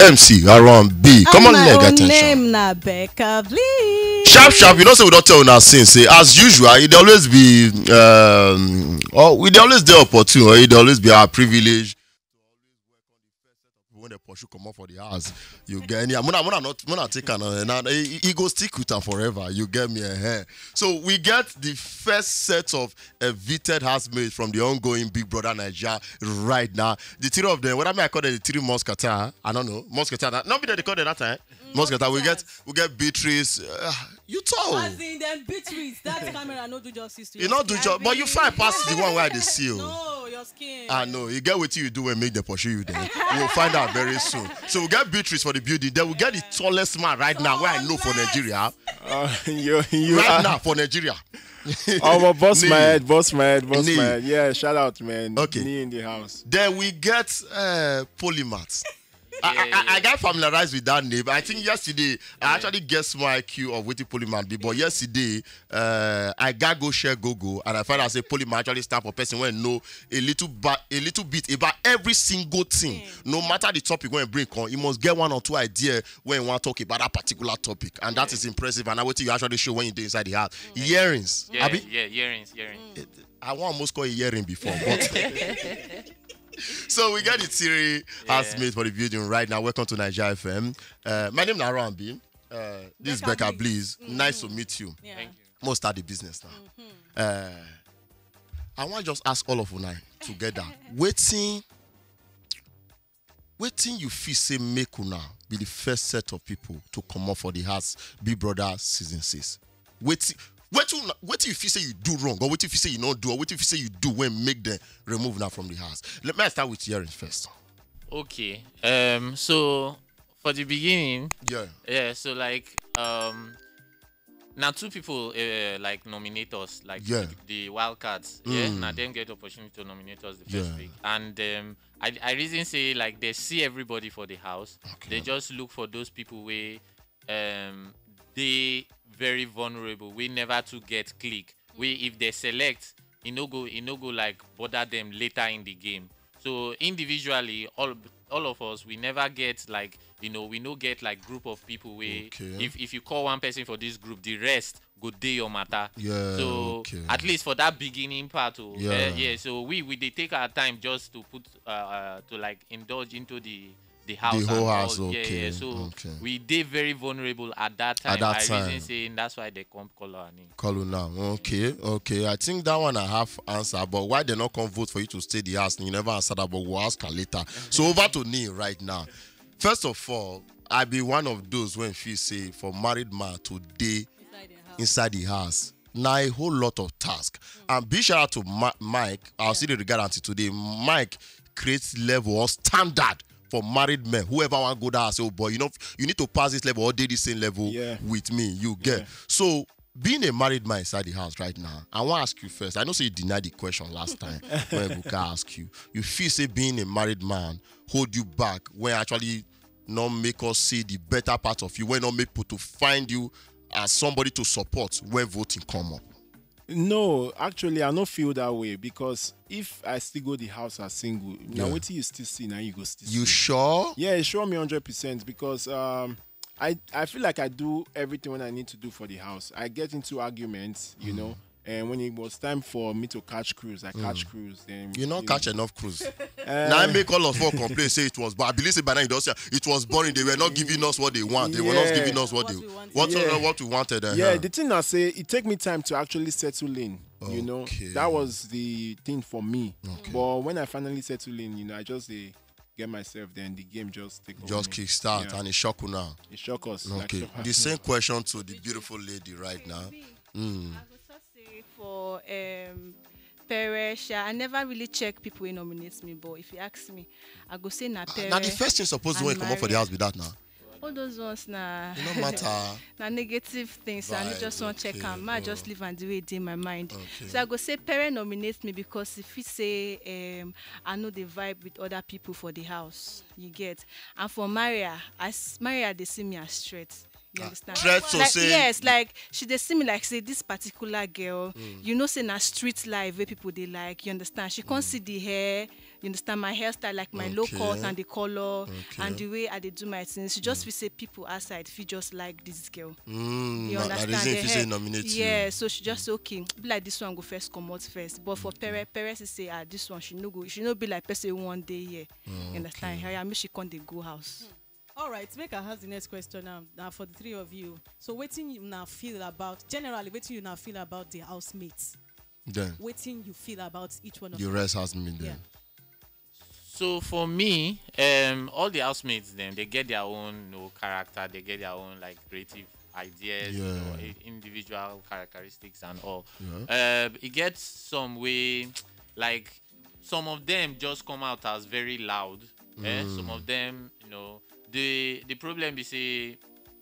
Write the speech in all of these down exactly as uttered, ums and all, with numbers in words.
M C R one B. Come on, leg attention. Name na Becca, please. Sharp, sharp. You know, so we don't tell una since. Say, as usual, it always be. Um, oh, we dey always dey opportune. Or it dey always be our privilege. When they pursue come up for the house, you get any. I'm gonna, I'm gonna not, I'm gonna take another. Now, he, he go stick with her forever. You get me a hair. So we get the first set of evicted housemates from the ongoing Big Brother Naija right now. The three of them, what I mean, I call them the three musketeers. I don't know. Musketeers. Not be that they call them that time. Musketeers. We get, we get Beatrice. Uh, you tall. As in them Beatrice, that camera no do justice to You not do job, but you fine pass the one where they see you. No, your skin. I know. You get what you do and make them pursue you there. We'll find out very soon. So we get Beatrice for the building. Then we get the tallest man right now where I know for Nigeria. Uh, you, you Right are, now for Nigeria. Oh, but boss Nee. My head, boss my head, boss Nee. My head. Yeah, shout out, man. Okay. Me in the house. Then we get uh, polymath. I, I, I got familiarized with that name. I think yesterday I actually guessed my I Q of what polymath be. But yesterday, uh, I got go share Google and I found out say polymath actually stand for person when know a little but a little bit about every single thing. No matter the topic when bring on, you must get one or two idea when you want to talk about that particular topic, and that is impressive. And I wait till you actually show when you dey inside the house. Earrings, Yeah, Abi? Yeah, earrings, earrings. I want almost call it earring before, but so we got the Tiri housemates for the building right now. Welcome to Naija F M. Uh, my name is Arambi. Uh, this is Becca Bliss. Nice to meet you. Yeah. Thank you. Most start the business now. Uh, I want to just ask all of una together. Waiting, waiting you feel say make una be the first set of people to come up for the house, Big Brother season six. Waiting, waiting, waiting you feel say you do wrong, or waiting you feel say you not do, or waiting you feel say you do when make them remove now from the house. Let me start with Earrings first. Okay. Um. So for the beginning, Yeah. yeah. So like, um, now two people uh, like nominate us, like Yeah. the, the wild cards. Yeah. Mm. Now them get opportunity to nominate us the first Yeah. week, and um, I I reason say like they see everybody for the house. Okay. They just look for those people where um they very vulnerable. We never to get click. We if they select, it no go it no go like bother them later in the game. So individually, all all of us we never get like you know we no get like group of people where Okay. if if you call one person for this group, the rest go dey your matter. Yeah, So okay. at least for that beginning part, oh, Yeah. yeah. Yeah. So we we dey take our time just to put uh, uh to like indulge into the the house. The whole And house, all. Yeah, okay, yeah. So okay. We dey very vulnerable at that time. At that I time. Reason saying that's why they come call our name. Call you now. Okay, okay. I think that one I have answer, but why they not come vote for you to stay the house? You never answer that, but we'll ask her later. So over to me right now. First of all, I be one of those when feel say for married man today Inside the house. Inside the house. Now a whole lot of task. And big shout out to Ma- Mike. I'll see the regard until today. Mike creates level or standard for married men. Whoever want go that say, oh boy, you know, you need to pass this level or dey the same level Yeah. With me. You get so. Being a married man inside the house right now, I want to ask you first. I know say you denied the question last time when Ebuka asked you. You feel say being a married man hold you back when actually not make us see the better part of you, when not make people to find you as somebody to support when voting come up. No, actually, I don't feel that way because if I still go the house as single, now Yeah. What you still see now you go still You see. Sure? Yeah, it sure me hundred percent because um, I I feel like I do everything when I need to do for the house. I get into arguments, you know. And when it was time for me to catch cruise, I catch cruise. Then You not catch enough cruise. Uh, Now I make all of us complain say it was, but I believe say by now you don't say it was boring. They were not giving us what they want. They were not Yeah. giving us what, What they we wanted. what Yeah. what we wanted. Uh-huh. Yeah, the thing I say, it take me time to actually settle in. You know, Okay. that was the thing for me. Okay. But when I finally settle in, you know, I just dey get myself. Then the game just take over Just me. kickstart Yeah. And it shock you now. It shock us. Like Okay. shock us. The same question to the beautiful lady right now. Mm. I go talk say for um, Pere, sha, I never really check people who nominate me, but if you ask me, I go say na Pere. Now the first thing suppose and when you come up for the Maria. House be that now. All those ones na It no matter. na negative things. I no Right, just want check okay, am. Ma oh. Just leave am the way it dey my mind. Okay. So I go say Pere nominate me because if he say um, I know the vibe with other people for the house. You get. And for Maria, as Maria they see me as threat. You understand? Threat to like, say yes, like she dey see me like say this particular girl, you know say na street life wey people dey like, you understand? She come see the hair, you understand my hairstyle, like my low cut and the color and the way I dey do my things. She just feel say people outside feel just like this girl. You understand? They say nominate you. Yeah, so she just say okay, be like this one go first comot first. But for Pere, Pere say ah this one she no go, she no be like person one day here. You understand? Her, yeah, make she come dey go house. All right, make I ask the next question now. Now for the three of you. So wetin you now feel about, generally wetin you now feel about the housemates? Then wetin you feel about each one of the them? Rest housemates then. Yeah. So for me, um, all the housemates then they get their own, you know, character. They get their own like creative ideas, you know, i- individual characteristics and all. Yeah. Um, it gets some way, like some of them just come out as very loud. Eh? Some of them, you know, the the problem is say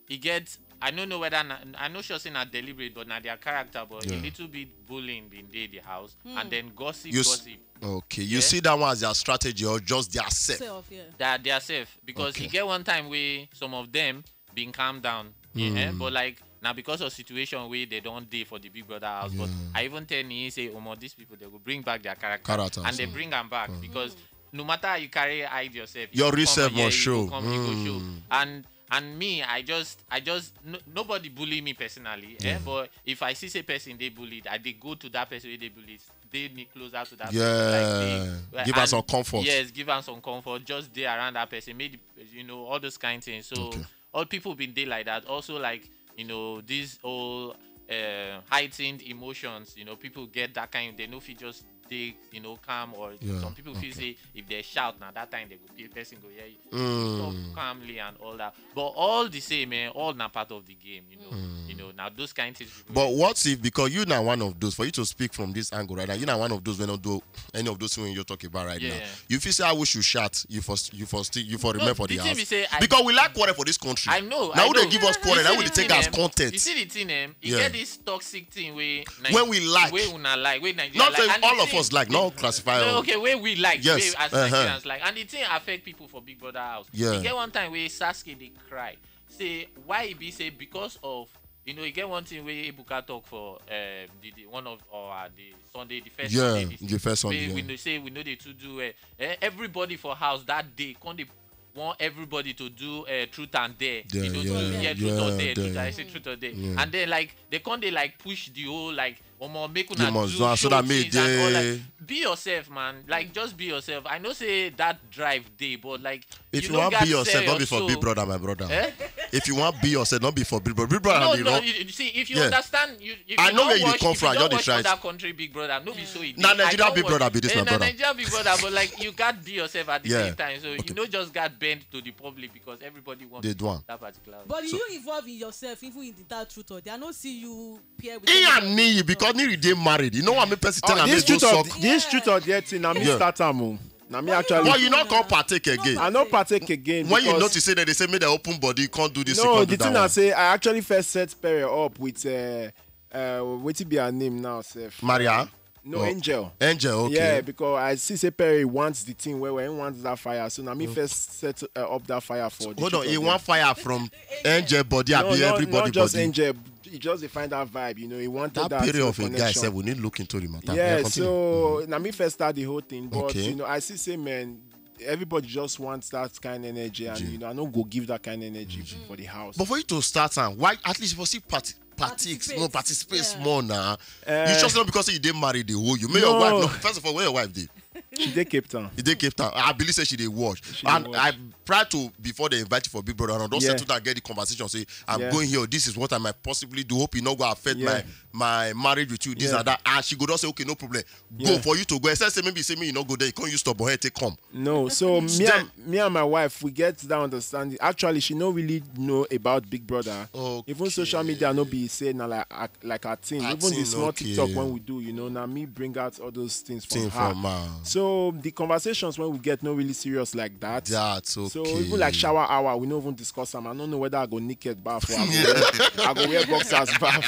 e get. I don't know whether na, I no sure say na deliberate, but na their character. But a little bit bullying bin dey the house, and then gossip, you s- gossip. Okay, you see that one as their strategy or just their self? Self, yeah. That their self, because e get one time where some of them been calm down, yeah, but like now because of situation where they don't dey for the big brother house. But I even tell me say, Omo, these people they will bring back their character, character, and they bring them back because no matter how you carry hide yourself, you your go real come self here, must you go show. Come, you go show. And and me, I just I just no, nobody bully me personally. Eh? But if I see say person they bullied, I they go to that person wey they bullied, they me closer to that person. Yeah. Like, they, give us some comfort. Yes, give us some comfort. Just dey around that person, make the, you know, all those kind things. So all people been dey like that. Also, like, you know, these all uh, heightened emotions. You know, people get that kind. They no fit just dey, you know, calm or some people feel say if they shout now that time they go feel person go hear you. Talk calmly and all that. But all the same, eh, all na part of the game, you know. You know, now those kind things. But what if, because you now one of those, for you to speak from this angle right now, you now one of those when don't do any of those things you talk about right now. You feel say I wish you shout, you first, you first, you for remember for the house. Because we like quarrel for this country. I know. Now they give us quarrel, now we take as content. You see the thing, eh? You get this toxic thing where when we like, where una like, where Nigeria not like, all of us like, not classify. No, okay, where we like, yes, where as Nigerians like, and the thing affect people for Big Brother house. Yeah. You get one time where Sasuke they cry, say why e be say because of, you know, you get one thing where Ebuka talk for uh, the, the one of or uh, the Sunday, the first Sunday, this the thing, first Sunday. We know say we know they to do uh, eh, everybody for house that day. Come they want everybody to do uh, truth and dare. Yeah, you know, yeah, to, yeah, truth or dare. Truth, I say truth or dare. Yeah. And then like they come they like push the whole like omo make una do so that make they like, be yourself, man. Like just be yourself. I know say that drive day, but like if you, you want be yourself, not be for big brother, my brother. Eh? If you want be yourself, not be for big brother. Big brother no, no, you, you see, if you yeah. understand, you, if I you know where watch, you come from. You're the other country, big brother. No be so. Now Nigeria big brother be this, eh, my brother. Nigeria big brother, but like you can't be yourself at the yeah. same time. So okay. You know, just got bent to the public because everybody wants they do that particular. But so, you involve in yourself, even in the that truth, or they are not see you pair with. He and me because Niri they married. You know what I mean? Person tell oh, this truth or this truth or that thing. I mean, yeah. Start am. Na me actually. But you not come partake again. I not partake again. When you notice say that they say make the open body can't do this. No, the thing I say, I actually first set Perry up with uh, uh, what be her name now, Sef? Maria. No, oh. Angel. Angel, okay. Yeah, because I see say Perry wants the thing where, where he wants that fire. So now me mm. first set uh, up that fire for. So, the hold on, he want fire from Angel body, no, be no, everybody not just body. Angel. He just dey find that vibe, you know. He wanted that, that period of a guy said we need look into the matter. Yeah, so now me first start the whole thing, but okay. You know, I see say man, everybody just wants that kind of energy, and G. You know, I no go give that kind of energy mm. for the house. But for you to start, and why at least for see party. Participate. No participate yeah. Small now. Uh, you just not because you didn't marry the whole you. May no. Your wife. No, first of all, where your wife did? She did Cape Town. She did Cape Town. I believe say she did watch. She and watch. I prior to before they invite you for Big Brother, and don't yeah. Settle down, get the conversation. Say I'm yeah. Going here. This is what I might possibly do. Hope you not go affect yeah. My my marriage with you. This yeah. And that. And she go just say okay, no problem. Go yeah. For you to go. Except say maybe say me you not go there. You can't use stubborn head take come. No, so me and, me and my wife, we get that understanding. Actually, she no really know about Big Brother. Okay. Even social media no be say na like like our thing. Even the small okay. TikTok when we do, you know, now me bring out all those things from thing her. From her. So the conversations when we get no really serious like that. That's okay. So even like shower hour, we no even discuss them. I don't know whether I go naked bath or I go, wear, I go wear boxers bath.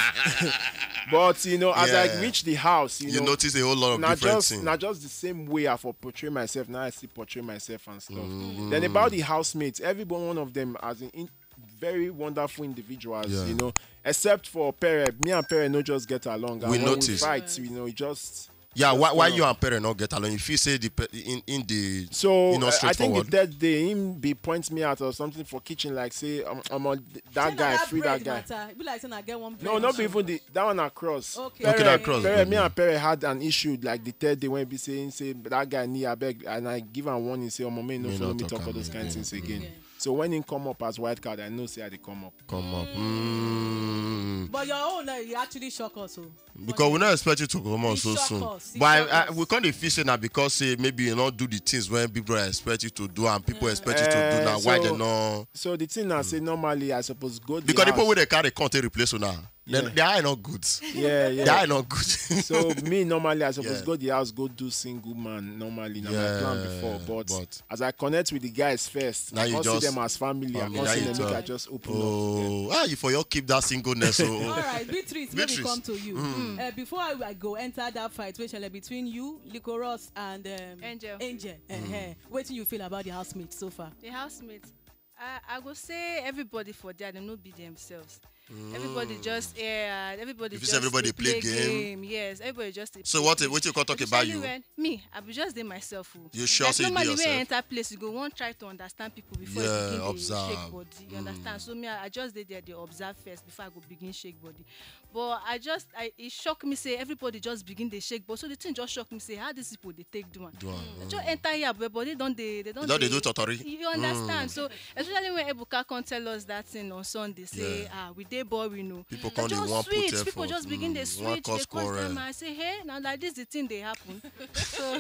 But you know, as yeah. I reach the house, you, you know, notice a whole lot of not different just, things. Not just the same way I for portray myself. Now I see portray myself and stuff. Mm-hmm. Then about the housemates, every one of them as in, in very wonderful individuals, Yeah. you know. Except for Pere, me and Pere no just get along. And We when notice. We fight, you know, it just Yeah, why, why no. You and Pere not get along? If you say the pe- in in the So you know, uh, I think the straightforward. Third day him be point me out or something for kitchen, like say, um, I'm on th- that Say na guy that free bread That guy. Matter. E be like say na get one bread No, not issue. Even the that one across. Okay. Okay, Pere, that cross, Pere, then, me yeah. And Pere had an issue like the third day when he be saying say that guy need abeg, and I give am warning say, "Omo, may no May follow not me talk talk all am those kind again. Things again." Yeah. So when he come up as white card, I know say I dey come up. Come up. Mm. But your own, uh, you actually shock us. Oh. Because we not expect you to come on He so shock soon. Us. He But shock I, I, us. We can't feel say now because say maybe you not do the things when people expect you to do and people expect you to do Eh, now. Why so- they no? So the thing I say normally I suppose go the Because the people house. Where they carry can't replace you now. They, Yeah. They are not good. Yeah, yeah. They are not good. So me normally I suppose Yeah. Go the house, go do single man normally. Na my plan before, Yeah, but, but- as I connect with the guys first, Now I you come see just- Them as family. I Family, come now see you them, make talk. I just open up. To them. Oh, ah, you for your keep that singleness. Oh. All right, Beatrice, let me Beatrice. Come to you. Uh, before I, I go enter that fight, which shall be between you, Liquorous, and um, Angel. Angel, uh-huh. What do you feel about the housemates so far? The housemates. I, I go say everybody for there, they no be themselves. Everybody just yeah, everybody If just it's everybody dey play play game. Yes, everybody just dey So play what? Game. What you call talk about Especially you? When me, I be just dey myself. Oh. You sure Like say you dey normally when I yourself? Enter place, you go wan try to understand people before Yeah, you begin dey observe. Shake body. You understand? So me, I, I just dey there, dey observe first before I go begin shake body. But I just, I, it shock me say everybody just begin dey shake body. So the thing just shock me say how these people dey take do am. Do am, I just enter here, but body don dey, they don You don dey dey do totori. You understand? So especially when Ebuka come tell us that thing on Sunday, say Yeah. ah, we dey boring o. People They come dey just wan put switch. effort. People just begin dey Mm, wan switch, cause dey cause quarrel. drama. I say hey, now like this the thing dey happen. So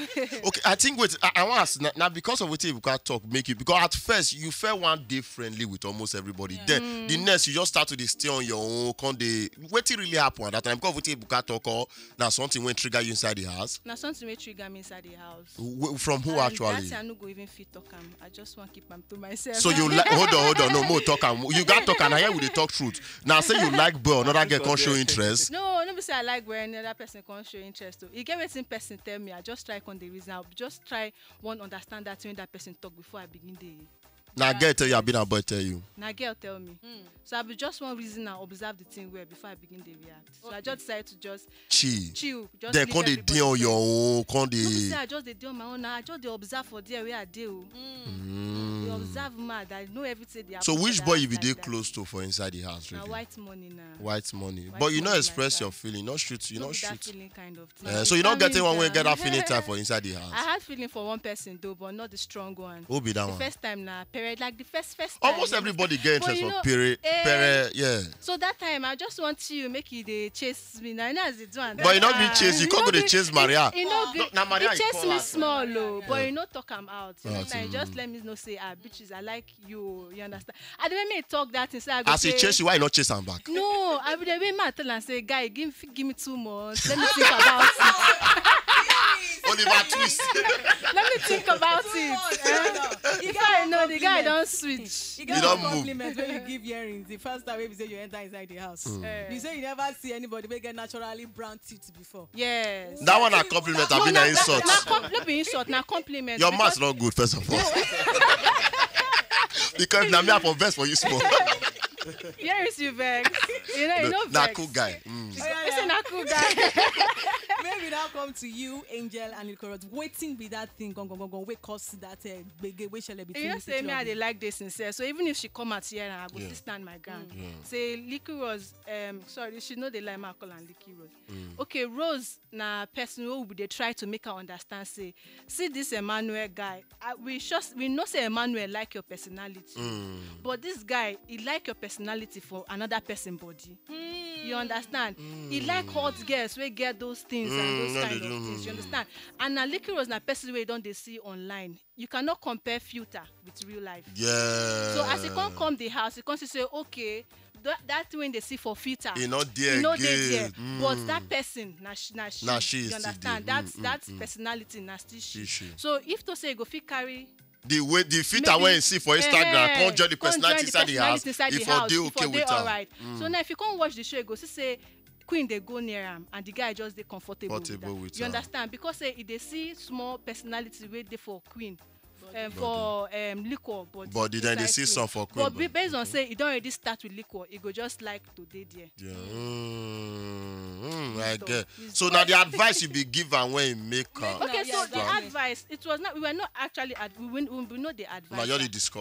Okay, I think wait, I, I want to ask now, now because of what you can talk make you, because at first you felt one day friendly with almost everybody. Then the next you just start to dey stay on your own. Come dey wetin really happen at that time? Because what you can talk or now something when trigger you inside the house. Na something wey trigger me inside the house. Wh- From who And actually? That thing I no go even fit talk am. I just wan keep am to myself. So you like hold on, hold on, no more talk am. You got talk and I hear we dey talk truth. Now say you like boy, another girl come show interest. No, no be say I like when another person come show interest. O, e get wetin person tell me. I just try come dey reason. I just try wan understand that thing that person talk before I begin dey. Now girl tell you, I been a boy tell you. Na girl tell me. So I be just wan reason and observe the thing well before I begin dey react. So I just decide to just Chi. Chill. Just Then leave come dey everybody dey on first. Your own, come No be dey. Say I just dey dey on my own now. I just dey observe for there where I dey o. Dey observe mad. I know everything dey happen. So for which that boy house you be like dey that. Close to for inside the house Na really? White money na. White money. White But you no money express like Your that. Feeling. No shoot. You No no be that Shoot. Feeling kind of. Uh, so you don't get Family one way na. Get that feeling type for inside the house. I had feeling for one person though, but not the strong one. Who be that The One? First time na period, like the first first time. Almost You Everybody get understand? But interest you for know, period. eh, Period. Yeah. So that time I just want you make you dey chase me. Na you know as the do and But you not be chase. You can't go dey chase Maria. You know, No, na Maria he you chase call me her. Small, oh, but you no talk am out. You Ah, understand? You mm. Just let me know say ah, bitches, I like you. You understand? I dey make me talk that thing. Say I go As he say, chase you, why you not chase am back? No, I be the way me I tell am say, guy, give give me two months. Let me think about it. Oliver Twist. Let me think about it. Eh? If I know the guy don't switch. You You get don't one move. Compliment When you give earrings the first time wey be say you enter inside the house. Eh. You say you never see anybody wey get naturally brown teeth before. Yes. That one a compliment. I No, been na- an insult. Na com- no be insult, na compliment. Your Because maths not good first of all. Because now me I for vex for you small. Here is you vex. You know, you know Na vex. Cool guy. Mm. I say na cool guy. Maybe now come to you, Angel and Liquorous. Wetin be that thing? Gong gong gong gong. Wey cause that uh, gbege wey shele between You know the say two me of I dey you? Like this thing sef. So even if she come out here now, I go still stand my ground. Say Liquorous, um, sorry, she know the lie, ma call am Liquorous. Okay, Rose na person who we dey try to make her understand say, see this Emmanuel guy, uh, we just we know say Emmanuel like your personality, but this guy he like your personality for another person body. You understand? He like hot girls wey get those things and Mm, those no, kind they of do, things. You mm. Understand? And na Liquorous na person wey don dey see online. You cannot compare filter with real life. Yeah. So as he come come the house, he come see say okay, that, that thing wey dey see for filter, E no dey e no dey again. There. Mm. But that person na she, na she. Na she You still understand? dey. That's Mm, mm, that mm. Personality na still she. Still she. So if to say you go fit carry The way the filter maybe- When you see for Instagram, Eh, Can't join the come join personality the Inside the house. Personality inside If the for house, dey if Okay for with dey am. Alright. So now if you come watch the show, you go see say Queen dey go near am and the guy just dey comfortable. Comfortable With with that. You am. Understand? Because say e dey see small personality wey dey for Queen. um, for um, liquor, but body, then they see some for queen. But based on say e don already start with liquor, e go just like to dey there. Yeah. Mm, mm, I get. So now the advice you be give am when you make am. Okay, so the advice, it was not, we were not actually ad- we win- we know the advice.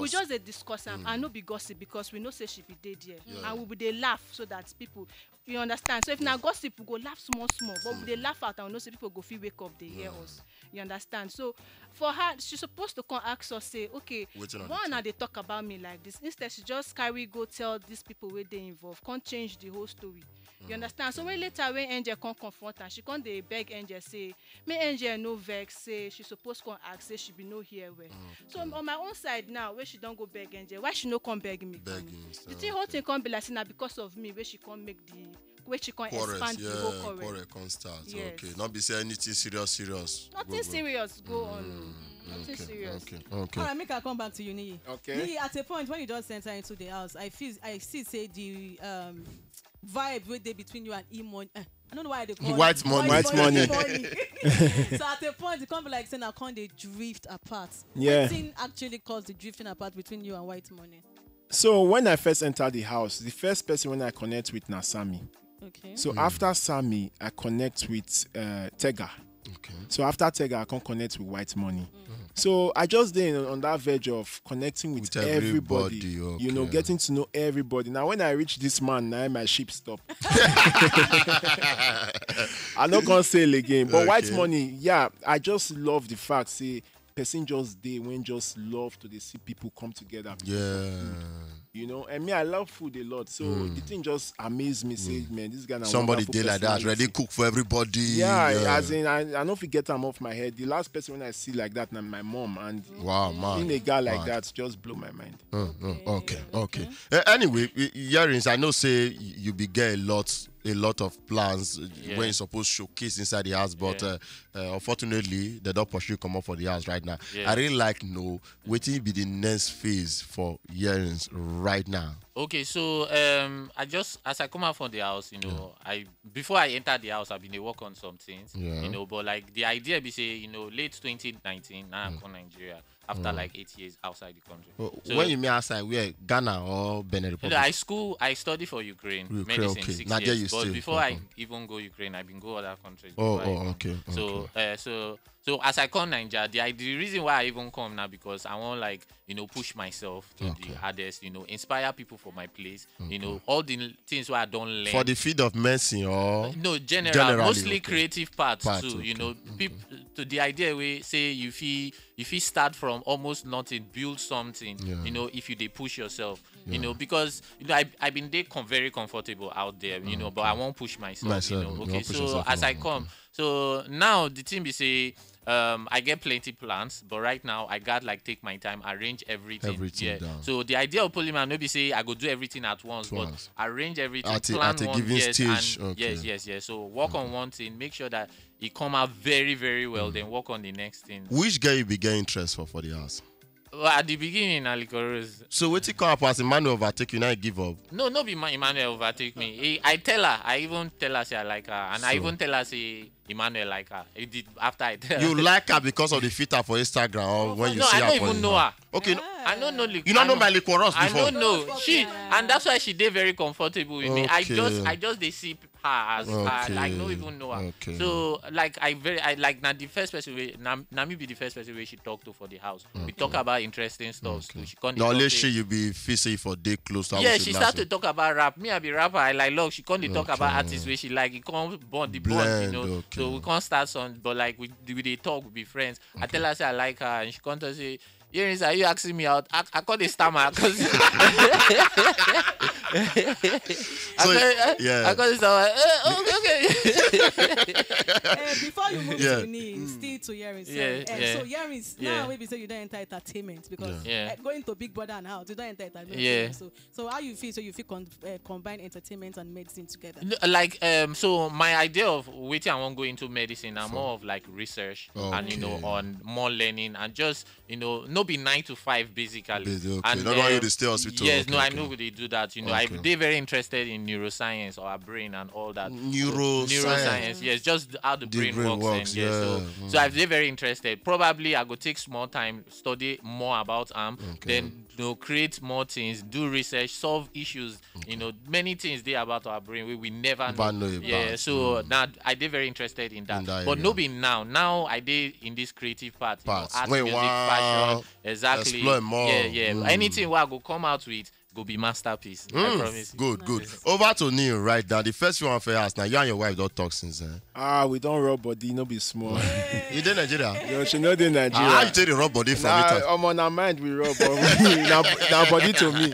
We just dey discuss am and no be gossip, because we know say she be dey there, and we be dey laugh so that people, you understand. So if na gossip, we go laugh small small, but we dey laugh out and we know say people go fit wake up, dey hear us. You understand? So for her, she supposed to come ask us say, okay, why una dey talk about me like this? Instead, she just carry go tell these people wey dey involved, come change the whole story. You understand? So when later, when Angel come confront her, she come dey beg Angel say, make Angel no vex, say she suppose come ask, say she be no hear well. So on my own side now, where she don go beg Angel, why she no come beg me? The thing, whole thing come be like say na because of me where she come make the where she come expand the whole quarrel. Quarrel come start. Yes. Okay, not be say anything serious, serious. Nothing serious go on. Nothing serious. Okay, okay. All right, make I come back to you, Niyi. Okay. Niyi, at a point when you just enter into the house, I feel, I see say the um, vibe wey dey between you and E-Money. Eh, I don't know why they call White Money. White Money. So at a point, it come be like say na come dey drift apart. Yeah. Wetin actually caused the drifting apart between you and White Money? So when I first entered the house, the first person when I connect with na Sammy. Okay. So after Sammy, I connect with uh, Tega. Okay. So after Tega, I can connect with White Money. So I just dey on that verge of connecting with everybody. You know, getting to know everybody. Now when I reach this man, now my ship stop. I no come sail again. But White Money, yeah, I just love the fact say person just dey when just love to dey see people come together. Yeah. You know, and me, I love food a lot, so the thing just amazed me. Say, man, this guy na somebody wonderful dey like that, personality. Ready cook for everybody. Yeah, as in, I, I no fit get am off my head. The last person when I see like that na my mom, and wow, man, seeing a guy like that just blow my mind. Mm, mm, okay, okay. Uh, anyway, y- Earrings, I know say y- you be get a lot, a lot of plans uh, when you suppose showcase inside the house, but uh, uh, unfortunately, they don't pursue come up for the house right now. I really like know wetin be the next phase for Earrings right now. Okay, so um, I just as I come out from the house, you know, I before I enter the house, I've been dey work on some things, you know, but like the idea be say, you know, late twenty nineteen, now I come Nigeria after like eight years outside the country. So when you mean outside, where, Ghana or Benin Republic? I school, I study for Ukraine, medicine, okay, six years. But before I even go Ukraine, I been go other countries. Oh, okay. So, uh, so, so as I come Nigeria, the, the reason why I even come now because I want like you know push myself to the hardest, you know, inspire people for my place, you know, all the things where I don't learn for the field of medicine or no general, generally, mostly creative part too. You know, people to the idea we say you feel you feel start from almost nothing, build something. You know, if you dey push yourself, you know, because you know I I been dey com- very comfortable out there, you know, but I won't push myself. You know, okay, so as I come, so now the thing be say um I get plenty plans, but right now I got like take my time, arrange everything. Everything down. So the idea of polymer no be say I go do everything at once, but arrange everything, plan one, yes, and yes, yes, yes. So work on one thing, make sure that it come out very, very well, then work on the next thing. Which girl you be get interest for for the house? Well, at the beginning, na Liko Rose. So wetin come happen as Emmanuel overtake you, now you give up? No, no be Emmanuel overtake me. I tell her, I even tell her say I like her, and I even tell her say Emmanuel like her. He did after I tell her. You like her because of the filter for Instagram or when you see her? No, I don't even know her. Okay. I don't know Liko. You don't know my Liko Rose before? I don't know. She, and that's why she dey very comfortable with me. I just, I just dey see her as her, like, no even know her. So like I very I like na the first person wey na na me be the first person wey she talk to for the house. We talk about interesting stuff. So she come dey talk say you be feel say for dey close to her. Yeah, she start to talk about rap. Me, I be rapper. I like love. She come dey talk about artists wey she like. E come bond the bond, you know. So we come start some, but like we we dey talk, we be friends. I tell her say I like her, and she come tell say, Earrings, are you asking me out? I, I call the stammer because I, call- I, I call the stammer. Eh, oh, okay, okay. Eh, before you move to me, still to Earrings. Yeah, eh, yeah. So Earrings, now we be say you don't enter entertainment because eh, going to Big Brother and out, you don't enter entertainment. Yeah. So, so how you feel? So you feel con- uh, combine entertainment and medicine together? No, like um, so my idea of wetin I want go into medicine, I'm more of like research and you know on more learning and just you know, no be nine to five basically. Basi- okay. And no, no, you dey stay hospital. Yes, okay, no, okay. I know they do that. You know, okay. I dey very interested in neuroscience or our brain and all that. Neuro. Neuroscience, yes, just how the brain works. Yeah, so so I dey very interested. Probably I go take small time, study more about am, then you know, create more things, do research, solve issues. You know, many things dey about our brain wey we never know. Yeah, so now I dey very interested in that. But no be now. Now I dey in this creative part. You know, art, music, fashion. Exactly. Explore more. Yeah, yeah. Anything wey I go come out with go be masterpiece. I promise you. Good, good. Over to Neil right now. The first one for us now. You and your wife don't talk since. Eh? Ah, we don't rub body, no be small. You dey Nigeria? Yo, she no dey Nigeria. Ah, how you take the rub body from Italy? Omo, na mind we rub, but na, na body to me.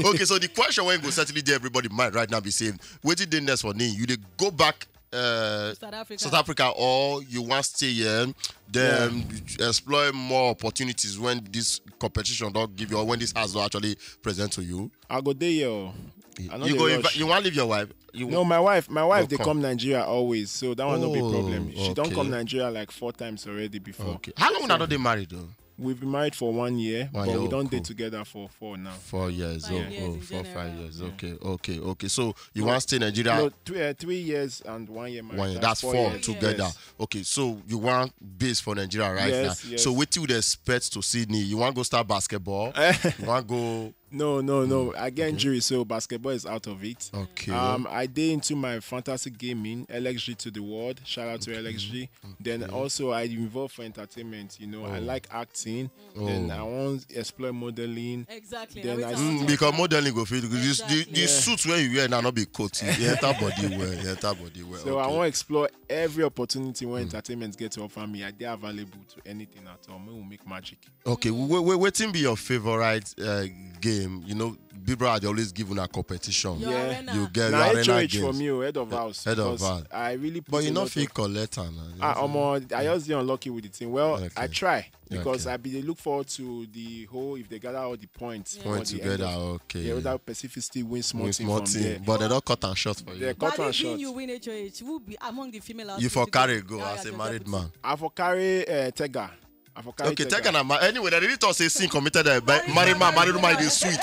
Okay, so the question wey go certainly dey everybody mind right now be say, wetin dey next for Neil? You dey go back uh, South Africa. South Africa, or you want stay here, then explore more opportunities when this competition don't give you, or when this has not actually present to you? I go dey here. Oh. You go, you want leave your wife? You no, my wife, my wife, they come Nigeria always, so that one no be problem. She don't come Nigeria like four times already before. Okay. How long una don dey married though? We've been married for one year, but we don't dey together for four now. Four years. Oh, four, five years. Okay, okay, okay. So you want stay Nigeria? No, three, uh, three years and one year married. One year. That's four together. Okay, so you want base for Nigeria right now. So wetin you dey expect to see Neil? You want go start basketball? You want go No, no, no. I get injury, so basketball is out of it. Okay. Um, I dey into my fantasy gaming, L X G to the world. Shout out to L X G. Then also I involve for entertainment. You know, I like acting. Then I want explore modeling. Exactly. Then I see because modeling go fit the, the suit where you wear now not be coat. You enter body well. You enter body well. So I want explore every opportunity where entertainment get to offer me. I dey available to anything at all. We will make magic. Okay, wait, wait, wetin be your favorite uh, game? You know, Big Brother dey always give una competition. Yeah. You get na your arena H O H games. For me, oh, head of house. Head of house. I really put. But you no fit collect am. Ah, omo, I just dey unlucky with the thing. Well, okay. I try because I be dey look forward to the whole if they gather all the points. Point together, okay. Yeah, that Pacific still win small thing from there. But they don't cut am short for you. They cut am short. You win H O H. Who be among the female? You for carry go as a married man. I for carry uh, Tega. Okay, take an amount. Anyway, they really thought say sin committed uh, by married man, married woman is sweet.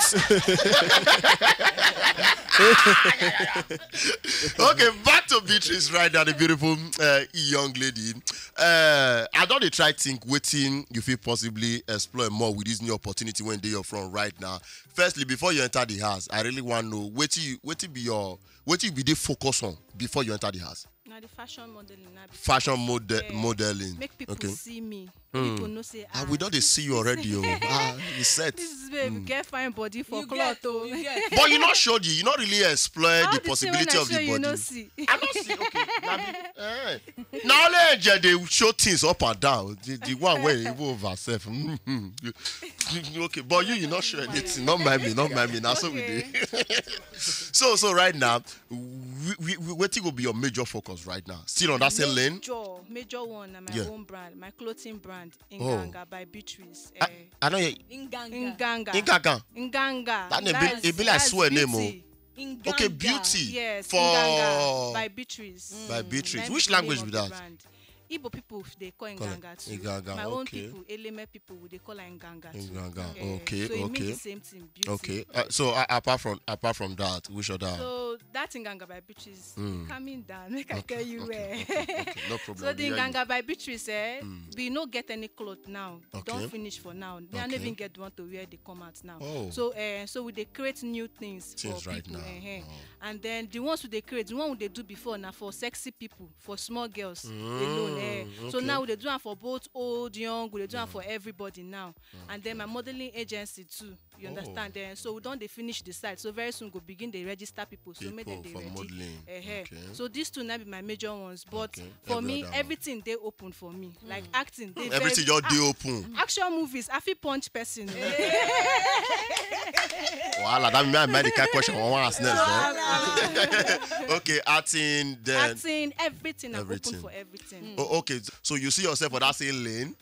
Okay, back to Beatrice right now, the beautiful uh, young lady. Uh, I don't try think waiting you feel possibly explore more with this new opportunity when they are from right now. Firstly, before you enter the house, I really want to know what you what you be your what you be the focus on before you enter the house. Na the fashion modeling na be fashion model modeling. Make people see me. People know say ah, we don dey see you already o. Ah, you set. This is babe get fine body for cloth o. But you no show the, you no really explore the possibility of the body. I no see. Okay, na me. Eh. Na only angel dey show things up and down. The, the one wey even over sef. Okay, but you you no show anything. No mind me, no mind me. Na so we dey. So so right now, we, we, we, wetin go be your major focus right now? Still on that same lane? Major, major one na my own brand, my clothing brand, Inganga by Beatrice. I, I know you. Inganga. Inganga. Inganga. Inganga. That name be, it be like swear name o. Okay, beauty. Yes, for Inganga by Beatrice. By Beatrice. Which language be that? Igbo people dey call Inganga too. Inganga, my own people, Eleme people, we dey call am Inganga too. Inganga, okay, okay. So it means the same thing, beauty. Okay. Uh, so uh, apart from apart from that, which other? So that Inganga by Beatrice, calming down, make I tell you where. No problem. So the Inganga by Beatrice, eh, we no get any cloth now. Don finish for now. They no even get the one to wear. They come out now. So, uh, so we dey create new things for people. And then the ones we dey create, the one we dey do before na for sexy people, for small girls alone. Eh. So now we dey do am for both old, young, we dey do am for everybody now. And then my modeling agency too, you understand? Eh, so we don dey finish the site. So very soon go begin dey register people. So make dem dey ready. Eh, eh. So these two na be my major ones. But for me, everything dey open for me. Like acting dey very. Everything just dey open. Action movies, I fit punch person. Wahala, that mean I might the kind question I wan ask next. Eh? Okay, acting, then acting, everything. I'm open for everything. Oh, okay, so you see yourself for that same lane?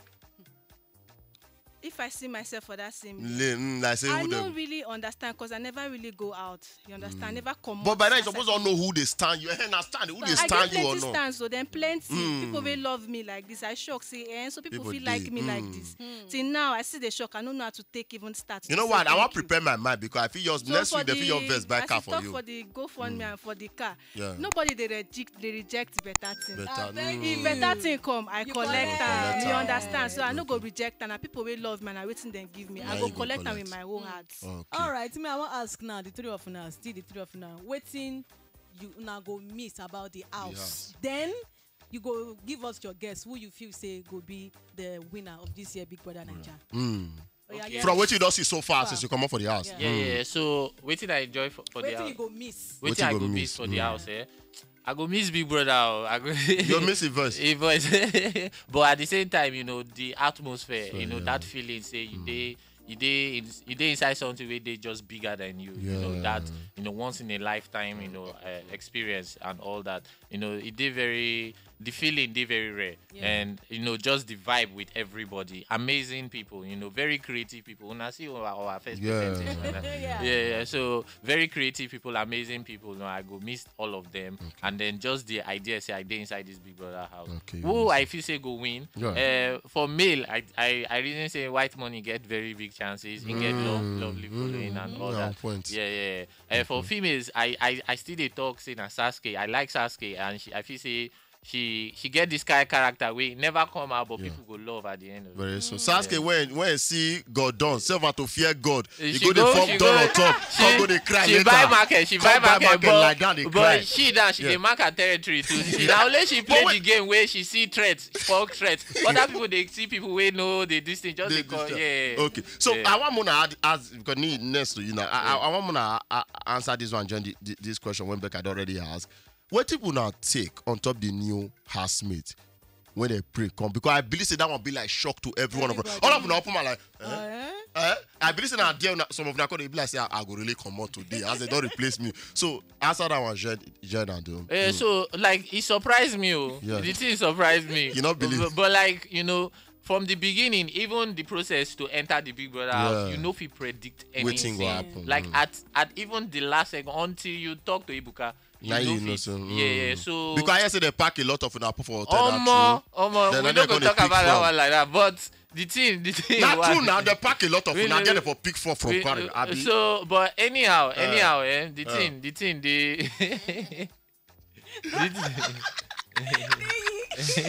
If I see myself for that same lane, mm, like say, I no really understand, because I never really go out. You understand? Mm. Never come. But by then, you suppose all know who they stand you. Eh, understand who they stand you or not. I get plenty stands, so then plenty people will love me like this. I shock, say, eh, so people feel like me like this. Mm. Till now, I see the shock. I don't know how to take even start. You know what? I want to prepare my mind, because I feel yours next week. They feel your verse by car for you. For the GoFundMe and for the car. Yeah. Nobody they reject, they reject better thing. Better, mm. If better thing come, I collect am. You understand? So I no go reject am. Na people wey love me and na wetin dem give me, I go collect am with my whole heart. Okay. All right, me, I wan ask now, the three of una, still the three of una, wetin you una go miss about the house? Then you go give us your guess who you feel say go be the winner of this year Big Brother Naija. Mm. Oya, yeah. From wetin you don see so far since you comot for the house. Yeah, yeah. So wetin I enjoy for, for the house? Wetin you go miss? Wetin I go miss for the house, eh? I go miss Big Brother. Oh. I go. You miss his voice. His voice. But at the same time, you know, the atmosphere, so, you know, yeah, that feeling, say you dey, you dey, in, you dey inside something where they just bigger than you. You know, yeah, that, you know, once in a lifetime, you know, uh, experience and all that. You know, it dey very, the feeling dey very rare. Yeah. And, you know, just the vibe with everybody. Amazing people, you know, very creative people. Una see our, our first presentation. Yeah. Yeah, yeah. So very creative people, amazing people. No, I go miss all of them. Okay. And then just the idea say I dey inside this Big Brother house. Okay. Who I feel say go win? Yeah. Uh, for male, I, I, I reason say White Money get very big chances. He get love, lovely following and all that. Point. Yeah, yeah. Uh, for females, I, I, I still dey talk say na Sasuke. I like Sasuke, and she, I feel say she, she get this kind of character wey never come out, but people go love at the end of it. Very soon. Sasuke, when, when see God done, self had to fear God. He go dey form doll on top, come go dey cry later. She buy market, she buy market, but, but she down, she dey mark her territory too. She, na only she play the game where she see threats, fuck threats. Other people dey see people wey know dey this thing, just dey call. Yeah. Okay. So I want una add, ask, because need next to you now. I, I, I want una, uh, answer this one, join the, the, this question when Becca don already ask. Wetin una take on top the new housemate when they pray come? Because I believe say that one be like shock to every one of us. All of una open my like, eh? Eh? I believe say na there una, some of una come dey be like say, "I, I go really comot today," as they don replace me. So answer that one, Jed, Jed and um, eh, so, like, it surprised me. Oh. Yeah. The thing surprised me. You not believe? But, but like, you know, from the beginning, even the process to enter the Big Brother house, you no fit predict anything. Wetin go happen? Like, at, at even the last second, until you talk to Ibuka, you know fit. Yeah, yeah. So because I hear say they pack a lot of una put for hotel. Omo, omo, we no go talk about that one like that. But the thing, the thing. Na true now. They pack a lot of una, get them for pick four from Quarry, abi. So, but anyhow, anyhow, eh, the thing, the thing, the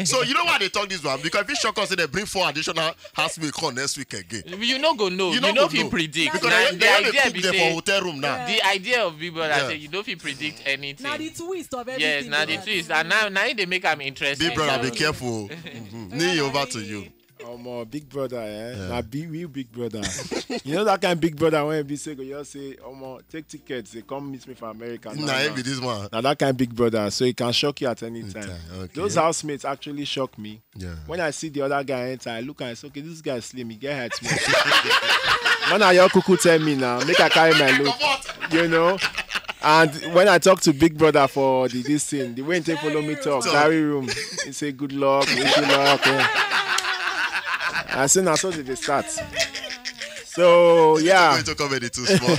So you know why they talk this one? Because if you shock us, they bring four additional housemates come next week again. You no go know. You no fit predict. Because they, they cook them for hotel room now. The idea of Big Brother say you no fit predict anything. Now the twist of everything. Yes, now the twist. And now, now they make am interesting. Big Brother, be careful. Nii, over to you. Omo, Big Brother, eh? Yeah. Na big, real Big Brother. You know that kind of Big Brother when be say, go just say, "Omo, take tickets, they come meet me for America." Nah, it be this one. Now that kind of Big Brother, so it can shock you at any time. Okay. Those housemates actually shock me. Yeah. When I see the other guy enter, I look and I say, "Okay, this guy slim, he get height small." When I your cuckoo tell me now, make I carry my load. You know? And when I talk to Big Brother for the, this thing, the way he take follow me talk, diary room, he say, "Good luck, wish you luck." Eh. I say, "Na so they dey start." So, yeah. Going to comedy too small.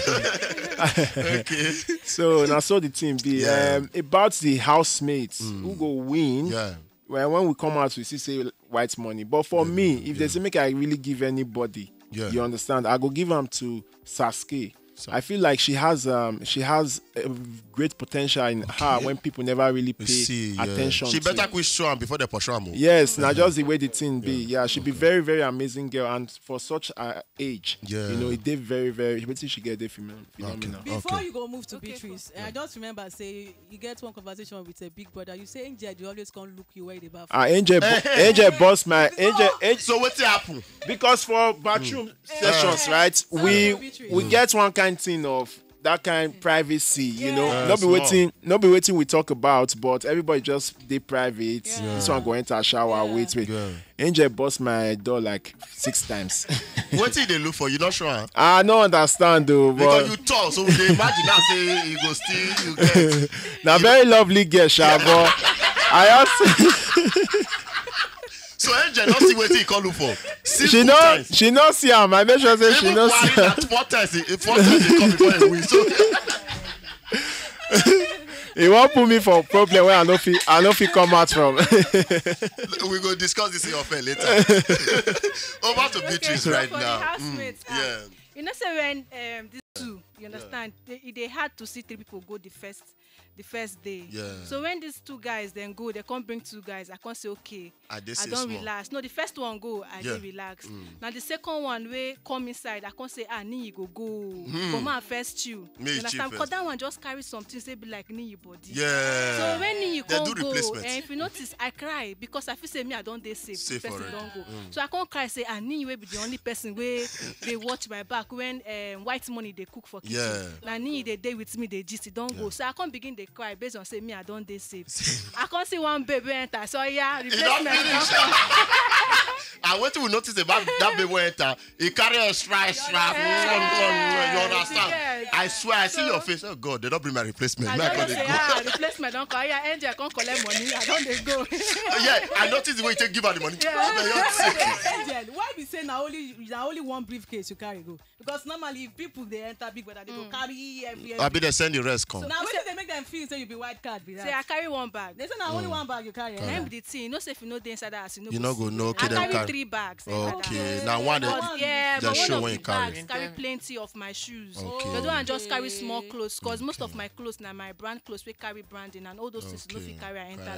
Okay. So, na so the thing be. Yeah. Um, about the housemates, who go win? Yeah. Well, when we come out, we see say White Money. But for me, if they say make I really give anybody, you understand, I go give am to Sasuke. I feel like she has, um, she has a great potential in her when people never really pay attention to. She better quit show am before they pursue am. Yes, now just the way the thing be. Yeah, she be very, very amazing girl, and for such a age, you know, it dey very, very, wetin she get dey phenomenal. Before you go move to Beatrice, I just remember say you get one conversation with a Big Brother. You say Angel dey always come look you where you dey baff. Ah, Angel, Angel boss my Angel. So wetin happen? Because for bathroom sessions, right? We we get one kind thing of that kind privacy, you know. No be wetin, no be wetin we talk about, but everybody just dey private. This one go enter shower. Wait, wait. Angel bust my door like six times. Wetin you dey look for? You not sure? I no understand though. Because you tall, so we dey imagine now say you go still you get. Na very lovely girl, sha, but I also. So Angel no see wetin he come look for. She no, she no see am. I make sure say she no see am. Four times, four times he come before he win. So he wan put me for problem where I no fit, I no fit come out from. We go discuss this in your fair later. Over to Beatrice right now. Mm, yeah. You know, say when um, these two, you understand, they, e dey hard to see three people go the first the first day. Yeah. So when these two guys then go, they come bring two guys. I can't say okay. I dey I don't relax. No, the first one go, I dey relax. Now the second one wey come inside, I can't say ah Niyi go go. But man first chill. You understand? Because that one just carry something say be like Niyi body. Yeah. So when Niyi come go, and if you notice, I cry because I feel say me I don't dey safe. Safe already. Don't go. So I can't cry say ah Niyi will be the only person wey dey watch my back when um, white money dey cook for kitchen. Yeah. Na Niyi dey dey with me dey gist, e don go. So I come begin dey cry based on say me I don dey safe. I come see one babe wey enter. So yeah, replacement don come. And wetin we notice about that babe wey enter, he carry extra extra. You understand? I swear I see your face. Oh God, they don't bring my replacement. I don say ah, replacement don come. Yeah, Angel come collect money. I don dey go. Yeah, I notice the way you take give her the money. Yeah. Angel, why be say na only na only one briefcase you carry go? Because normally, if people dey enter Big Brother, they go carry every. Abi they send the rest come. So now wetin dey make them feel say you be white card be that? Say I carry one bag. They say na only one bag you carry. Na him be the thing. You know say if you no dey inside that house, you no go know. Okay, I carry three bags. Okay, now one dey show when you carry. Carry plenty of my shoes. Okay. The other one just carry small clothes because most of my clothes na my brand clothes wey carry branding and all those things no fit carry enter.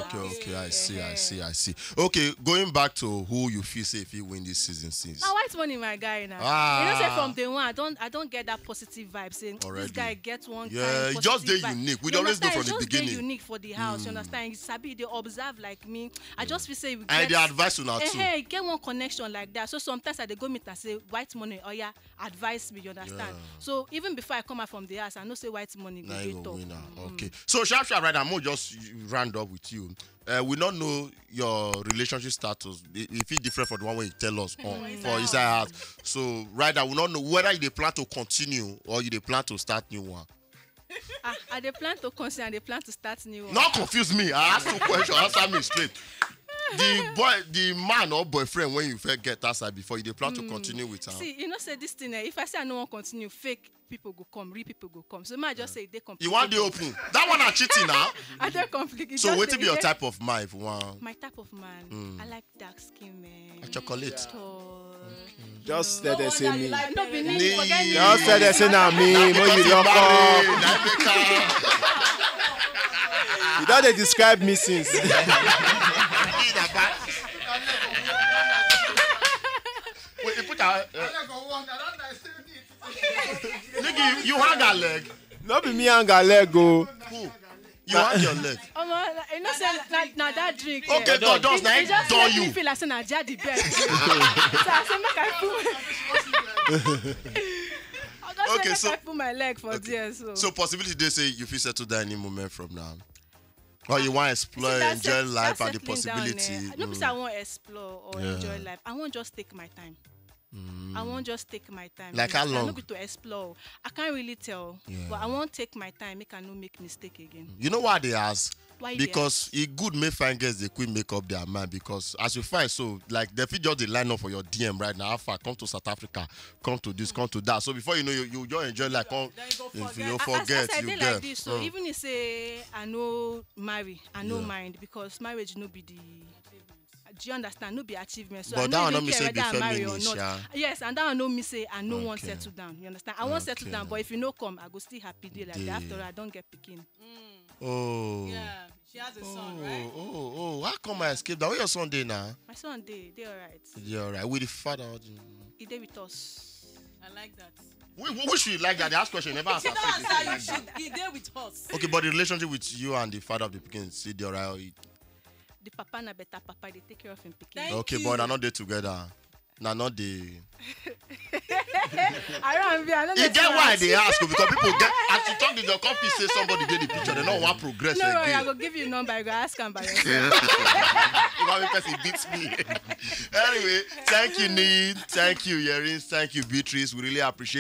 Okay, okay, I see, I see, I see. Okay, going back to who you feel say if you win this season since. Na white money, my guy. Now you know say from day one, I don't, I don't get that positive vibe. Say this guy get one. Yeah, kind you just dey unique. We dey always know from the beginning. Unique for the house. You understand? You sabi, they observe like me. I just feel say we get. And they advise you now too. Hey, get one connection like that. So sometimes I dey go meet and say white money. Oh yeah, advise me. You understand? So even before I come out from the house, I know say white money go dey top. Okay. So sharp sharp right now, I'm gonna just round up with you. Uh, we don't know your relationship status. If it's different from the one where you tell us on for inside house. So right now, we don't know whether you dey plan to continue or you dey plan to start new one. Ah, I dey plan to continue. I dey plan to start new one. Not confuse me. I ask two questions. Answer me straight. The boy, the man or boyfriend when you first get outside before you dey plan to continue with her. See, you know say this thing. Eh, if I say I no wan continue, fake people go come, real people go come. So ma just say they come. You want the open? That one are cheating now. I don't complicate. So what be your type of man if you want? My type of man. I like dark skin man. A chocolate. Tall. Just let them say me. No be me. Just let them say na me. Mo you lock up. You don't dey describe me since. Wait, you put out. Nigga, you hang a leg. No be me hang a leg o. Who? You hang your leg. Omo, you know say na, na, na that drink. Okay, eh, God, just na it just don make me you feel like say na Jadi bed. So I say make I put. I just say make I put my leg for there. So possibility dey say you fit settle down any moment from now. Or you wan explore, enjoy life and the possibility. No be say I wan explore or enjoy life. I wan just take my time. I wan just take my time. Like how long? No be to explore. I can't really tell, but I wan take my time, make I no make mistake again. You know why they ask? Because e good make fine girls dey quick make up their mind, because as you find so, like, they fit just dey line up for your D M right now. How far? Come to South Africa, come to this, come to that. So before you know, you, you just enjoy like come. If you forget, you get. So even if say I no marry, I no mind, because marriage no be the Do you understand? No be achievement. So but I that one no mean say be feminist, yeah. Yes, and that one no mean say I no wan settle down. You understand? I wan settle down, but if you no come, I go still happy dey like that. After all, I don get pikin. Oh. Yeah, she has a son, right? Oh, oh, oh. How come I escape that? Where your son dey now? My son dey, dey alright. Dey alright. With the father. He dey with us. I like that. We, we, which we like that. They ask question, never answer. He dey with us. Okay, but the relationship with you and the father of the pikin still dey alright. The papa na better papa, dey take care of him pikin. Okay, but I no dey together. Na no dey. I don't be, I don't. You get why they ask you, because people get, as you talk, they come feel say somebody dey the picture. They no wan progress again. No worry, I go give you number. You go ask am by yourself. You want me person beats me. Anyway, thank you, Need. Thank you, Yerin. Thank you, Beatrice. We really appreciate.